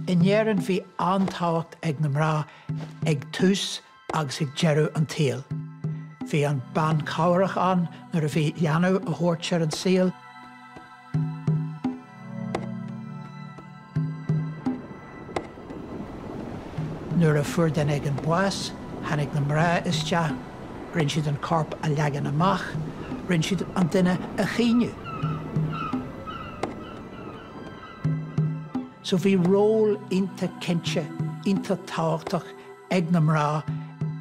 In Éirinn bhí an-tábhacht ag na mná ag tús agus ag deireadh an tsaoil. Bhí an bean chabhrach ann nuair a bhí leanbh á thabhairt ar an saol. Nuair a fuair duine éigin bás, tháinig na mná isteach, rinne siad an corp a leagan amach, rinne siad an duine a chaoineadh. So bhí ról iontach cinnte, iontach tábhachtach ag na mná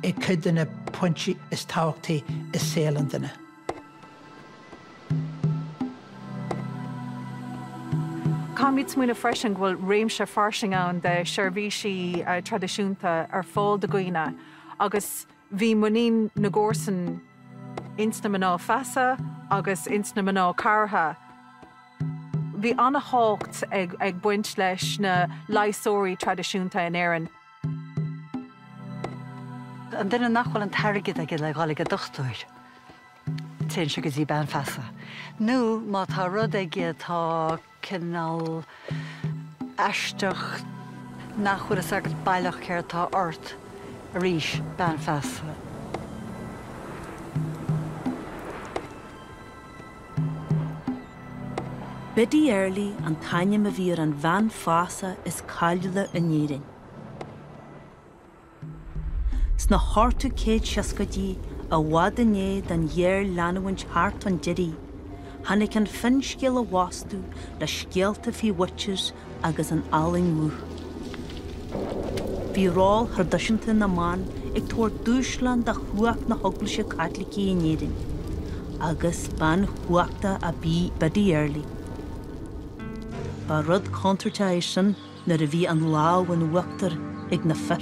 i cuid de na pointí is tábhachtaí i saol an duine. Caithfimid smaoineamh freisin go bhfuil réimse fairsing ann de sheirbhísí traidisiúnta ar fáil do dhaoine agus bhí muinín na gcomharsan ins na mná feasa agus ins na mná cabhartha. Bhí an-tábhacht ag baint leis na leigheasóirí traidisiúnta in Éirinn. An duine nach bhfuil an t-airgead aige le dhul ag an dochtúir, téann sé go dtí bean feasa. Nó má tá rud aige atá cineál aisteach, nach bhfuil fhios agat baileach céard tá ort, arís, bean feasa. Biddy Early an t-ainm a bhí ar an bhean feasa is cáiliúla in Éirinn. Sna hochtú céad seascaidí, i bhfad i ndiaidh don ghéarleanúint theacht chun deiridh, tháinig an finscéal a bhastú le scéalta faoi witches agus an fhallaing dhubh. Bhí ról thraidisiúnta na mban ag tabhairt dúshlán do chumhacht na hEaglaise Caitlicí in Éirinn, agus bean chumhachtach ab í Biddy Early. Ba rud contúirteach é sin nuair a bhí an lámh in uachtar ag na fir.